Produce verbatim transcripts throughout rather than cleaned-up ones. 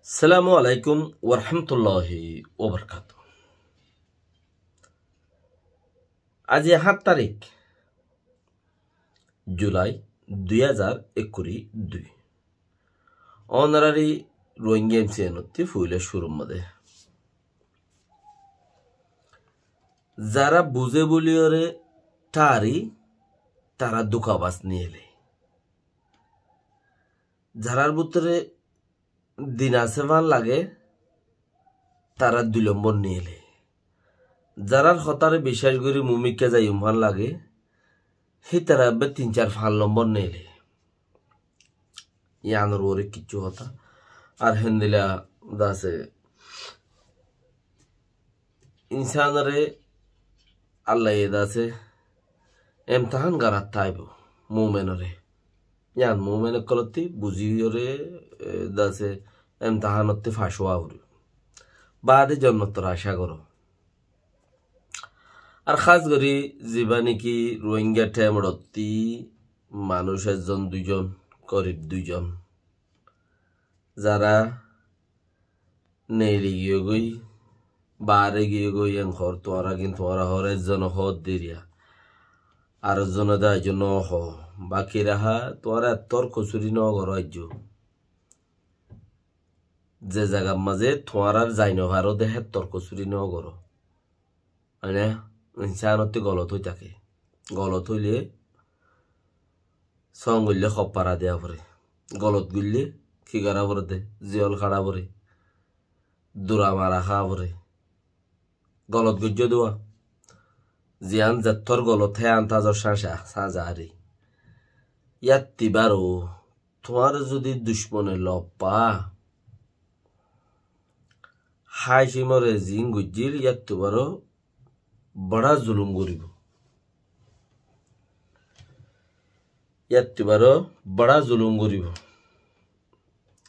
Assalamu alaikum warahmatulláhi wabarakátuhu. Aijja háñt tarík Julai dui házar ekkuri dui. Ónorari Rohingya M C N ottú foila cúrur mazé zará buzé buli óre thári, tará dukabas niyele. Zarár bútore din asé fán lage, tará dui lombor niyele. Zarár hotáre biccác gorí mumikká zaiyum fán lage, hítara ebbe tin sair fañs lombor niyele. Yíanor uore kiccú hotá. Ar héndilla de asé insánore Allaye de asé emtahán gorat táibo, mumenore. Yían mumen ókkolottú buzí óre, e, de asé emtahánottú fac ówa foribo. Baade jonnottor acá goró. Ar hás gorí zibá niki Rohingya thémorottú manúic ezzon duizon, gorib duizon, zará neeli giyói, baáre giyói, en hoór tuáñra gín tuáñra hoór ezzone hoódde eriya. Ar ezzone de aijjó nohoó. Baki raha tuáñra ettór kosúri nogoró aijjó. Ze zagar mazé tuáñrar zai nofaró de héttor kosúri nogoró. Mane, insánottú golot ói táke. Golot óile song goillé hof fara diya foré. Golot goillé ki gorá foré de? Ziyól haçá foré. Dura mara háa foré. Golot goijjó de uwá. Ziyán zettór golot hé antázor sáñsa, sáñsa ari. Yáttu baro tuáñre zodi ducmone lob fa, Hácimore ziín goijjíl, yáttu baro bára zulum goríbo. Yáttu baro bára zulum goríbo.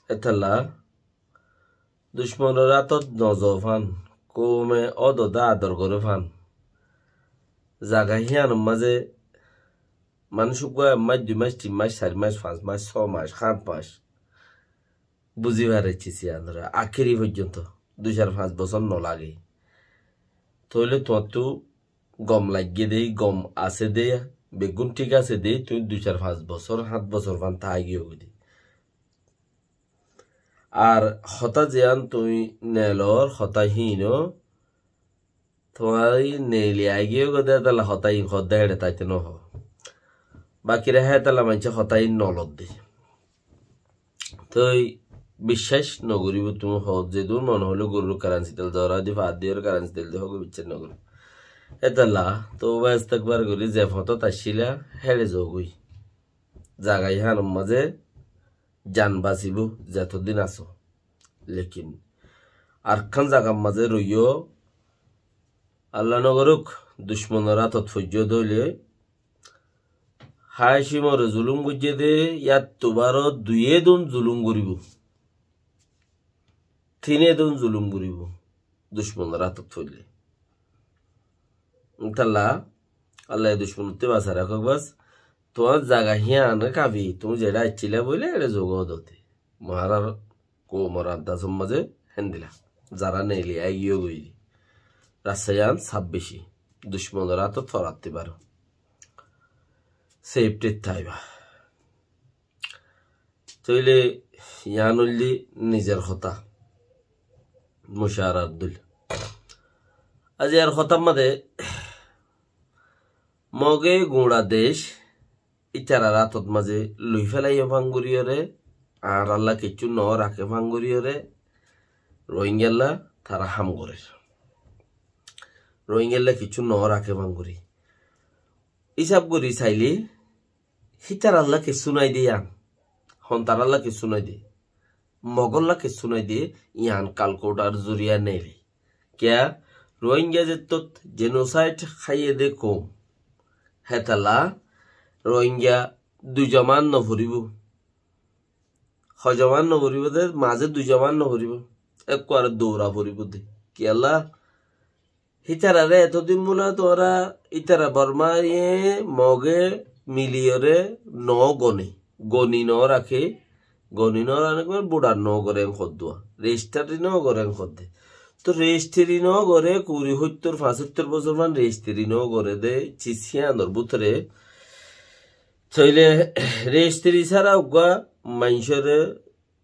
Étalla ducmonor átot nozo fán, koume ódode ador goré fán. Zaga híyanor mazé manúic uggúa ek mac, dui mac, tin mac, sair mac, fañs mac, só mac, háñt mac buzí faraiccé siyanóre akéri foijjonto, dui sair fañs bosór nolage. Tóile tuáñttu gom laiggé dé, gom asé dé, beggún thík asé dé, tuñí dui sair fañs bosór, háñt bosór fán táigiyói dé. Ar hotá ziyán tuñí neelor, hotá híin ó, tuáñre neeli aigiyói dé, étalla hotá híin hoódde héçe táito nohó. Bakira hétalla maincé hotá híin nolodde. Toi biccác nogoríbo tuñí hoó, zedún mone hoilé gorur karansi tel dóra di, faat diyóre karansi tel di hoó, biccác nogoríbo. Étalla toba estekfar gorí ze fotót aiccíla, héçe zogói. Zaga híyanor mazé jan basibó, zetodin asó. Lekin Arkan zagar mazé roiyó, Allah nogoruk, ducmonor átot foijjó dóile, Hácimore zulum goijjé dé, yáttu baro duiyé dun zulum goríbo. Tiné dun zulum goríbo, ducmonor átot foillé. Étalla, Allah e ducmonottú basai rakók bas. Tuáñr zaga híyan kafi, tuñí zeçé aiccíla boile eçé zogói dóte. Muhárar koumor andazor mazé héndilla. Zará neeli aigiyói gorí. Rasta yián saf beci. Ducmonor átot forattí baro. Sefthit táiba. Tóile yián óilde nizer hotá. Mucarar dóilla. Aijjar hotár mazé Moge guñça dec ítarar átot mazé loi félaiyé fán goríyoré, añáralla kiccú no raké fán goríyoré, Rohingyalla tará ham gorér. Rohingyalla kiccú no raké fán gorí. Ísab gorí sailé, hítaralla kessú nái dé yián. Hontaralla kessú nái dé. Mogolla kessú nái dé, yián Calcuttar zuriya neeli. Kiyá? Rohingya zettót genocide háiye dé koum. Hétalla Rohingya dui jaman noforibó. Hoi jaman noforibó dé, mazé dui jaman noforibó. Ekkuare doura foribó dé. Kiyólla? Hítararé etodin bóla tuáñra ítara Bormaye Moge miliyoré no gone, goni no raké, Goni no rane goi, budar no gore en hoddua. Rejistari no gore en hodde. To rejistari no gore, kuri hóittor, fañsóittor bosór fán rejistari no gore de, sis híyanor bútore. Tóile rejistari sára uggúa maincóre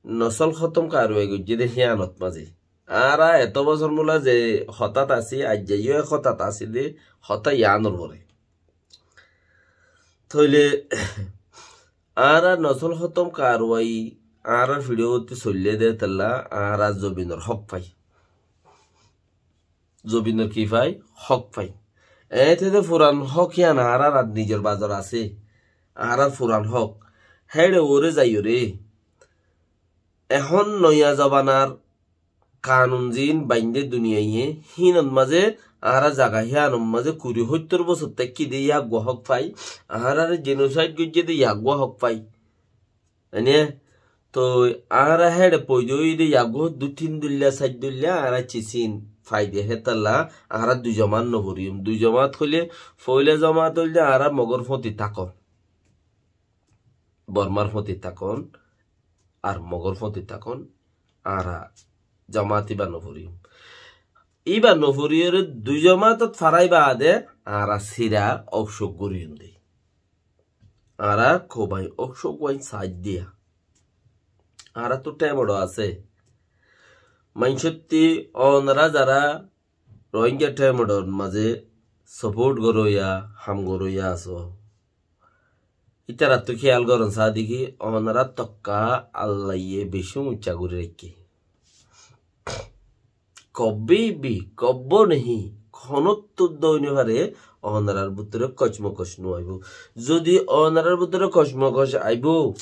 nosól hótom karwai goijjé de híyanot mazé. Añára eto bosór mula ze hotát así, aijja yó e hotát así de, hotá yíanor fore. Tóile añára nosól hótom karwai, añárar fiçóbottí soillé de hétolla, añára zobinor hók fai. Zobinor ki fai? Hók fai. Eéñte de furan hók yían añárar ar nizor bazar asé. Añárar furan hók. Héçe uore zaiyóre. Ehón noya zobanar kanun ziín baindé duniyaiye, híinot mazé añára zaga híyanot mazé kuri hóittor bosór táikki de yá eggúa hók fai, añáráre jenosaid goijjé de yá eggúa hók fai. Ene? Toi añára héçe foida óiye de yá eggúa hók, dui tin dóilla, sair dóilla, añára sis híin fai de hétolla, añára dui jomaat no foriyum. Dui jomaat hoilé, foila jomaat óilde añára Mogor fóti tákon. Bormar fóti tákon, ar Mogor fóti tákon, añára jomaat íba no foriyum. Íba no foriyóre dui jomaatot farai baade, añára sira óuk cóuk goríyum de. Añára kobái óuk cóuk wáin said diya. Añára to thémedho asé. Maincótti onora zara Rohingya thémedhor mazé support goróya, ham goróya asó. Ítarattú kéyal goron saá deki, onorar tokka Allaye beci uñcá gorí raikké. Kobí bí, kobó nehi, honóttu dói no fare, onorar bútore kocmokoc no aibó. Zodi onorar bútore kocmokoc aibó,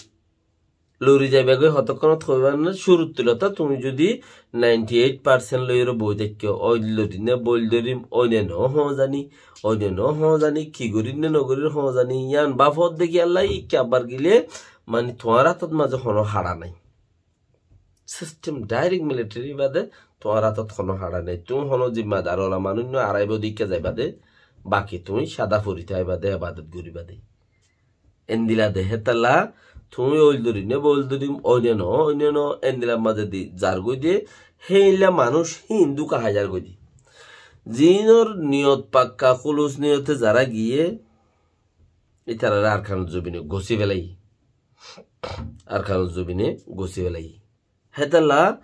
lori zaiba goi hotókkonot hoiba na, cúruttu lota tuñí zodi ninety eight percent loiyóre boi táikko, óil lorim né, bóil dorim, óine no hoó zani, óine no hoó zani, ki gorim né no gorim hoó zani, yían báfot deki Allaye ikká abbar gile, mani tuáñr átot mazé honó haça nai. System direct military bade tuáñr átot honó haça nai. Tuñí honó zimmadar ola manúic no, aráibo de ikká zaiba de, baki tuñí sada fori táiba de, ebadot goriba de. Endila de hétolla, tuñí óil dorim né bóil dorim, óine no, óine no, endila mazé di zar goi de, héilla manúic híin dúka hái zar goi de. Ziínor niyot pakka, húlus niyote zara giyé, ítarare Arkanor zobine gosí félaiye. Arkanor zobine gosí félaiye. Hétolla,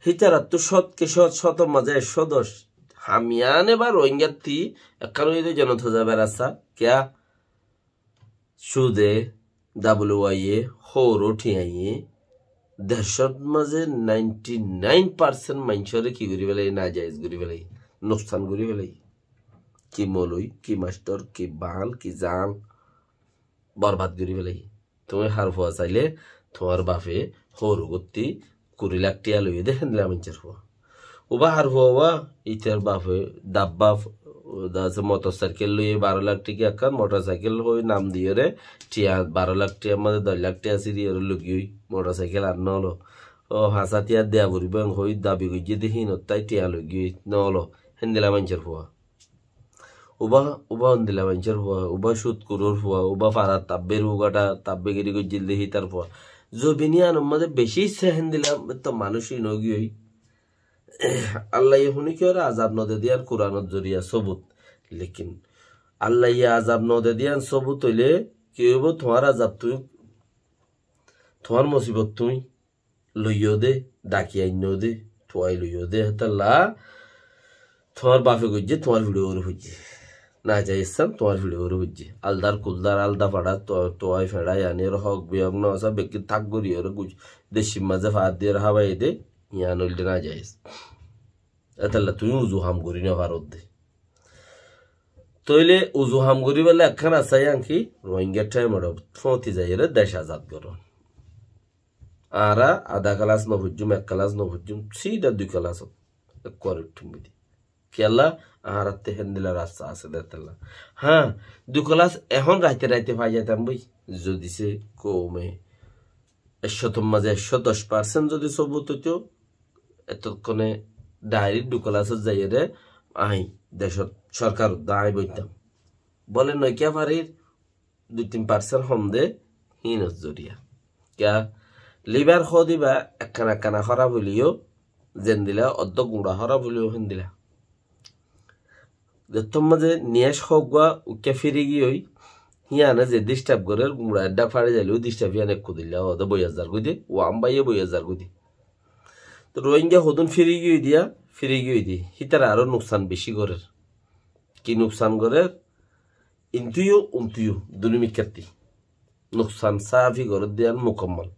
hítarattú cót ke cót, cótor mazé ekcó doc. Ham yían eba Rohingyatti ekkán óiye de jonot hoza berassa, kiyá? Sude, W I A, hóoro thiañye, decót mazé ninety nine percent maincóre ki gorí félaiye, najaiz gorí félaiye, nuksan gorí félaiye. Ki moloi, ki mastor, ki bal, ki zal, borbad gorí félaiye. Tuñí har fua sailé, tuáñr bafe hóoru gottí kuri lak tiya loiyé dé, héndilla maincór fua. Uba har fua uba, ítar bafe dabba, dase motorsaikel loiyé baró lak tiya ekkán, motorsaikel hoi nam diyóre, tiya baró lak tiyar mazé doc lak tiya siriyóre logiyói, motorsaikel ar nólo. Ó, hañsá tiya deya foribó en hoi dabi goijjé dé, híinottái tiya logiyói, nólo. Héndilla maincór fua. Uba, uba hondilla maincór fua, uba cútkuror fua, uba farat tabbe rugaṭa, tabbe giri goijjil de hítar fua. Zobin iyanor mazé beci issá héndilla to manúic in ógiyoi. Allaye hone kiyóre azab node de yián Kuranor zoriya sobut. Lekin Allaye azab node de yián sobut óile ki óibo? Tuáñr azab tuñí, tuáñr musibot tuñí loiyó dé, daki ainnó dé, tuai loiyó dé, hétolla tuáñr bafe goijjé, tuáñr fiçe uore foijjé. Najaiz san tuáñr fiçe uore foijjé. Aldar kuldar, alda façar, tu-, tuai feçai aniyóre hók biyók no asá, bekkún tak goríyore guj-, decir mazé faat diyóre hábai dé, yián óilde najaiz. Hétolla tuñí uzu ham gorí no farodde. Tóile uzu ham goríbolla ekkán asá, yián ki? Rohingya thaimot fóti zaiyóre dec azad gorón. Añára adá kelas no foijjum, ek kelas no foijjum, sida dui kelasot ekkuwar uiththum bidi. Kiyólla? Añárattú héndilla rasta asé dé hétolla. Hañ, dui kelas ehón raite raite fai zaitam boi. Zodi se koume ekcótor mazé ekcó doc percent zodi sobut óito, etokkone direct dui kelasot zaiyóre añí decót sorkar uddá añí boitam. Bole nokiya farir, dui tin percent hom de, híinor zoriya. Kiyá? Libar hoódiba ekkana ekkana hóraf óileyo zendila, oddó guñça hóraf óileyo héndila. Zettót mazé niyác hoggúa uikká firi giyói, híane ze disturb gorér, guñça eddá fari zaileyó disturb híane ekku dilla, ode boiya zargói de, uam baiye boiya zargói de. Te Rohingya hodún firi giyói diya, firi giyói di, hítara aró nuksan beci gorér. Ki nuksan gorér? Intúyo, untúyo, dunú mikkátti. Nuksan sáfi gorér de yían mukammal.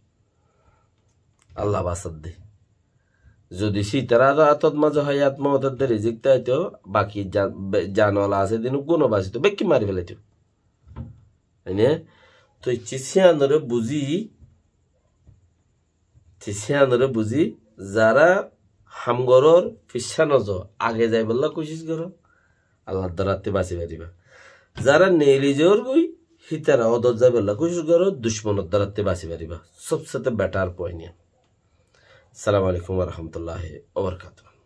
Allah basadde. Zodi sítara atót mazé hayat moutor de rizik táito, baki jan-, be-, janwala asé din uggúa no basito, bekkí mari felaito. Ene, toi iccí síyanore buzí, iccí síyanore buzí, zara ham gorór fissá nozo, age zaibolla kucíc goró, Allar darattí basi faribá. Zara neeli zoór goi, hítara odor zaibolla kucíc goró, ducmonor darattí basi faribá. Sobsete better point iyan. Assalamu alaikum wa rahmatullahi wa barakatuhu.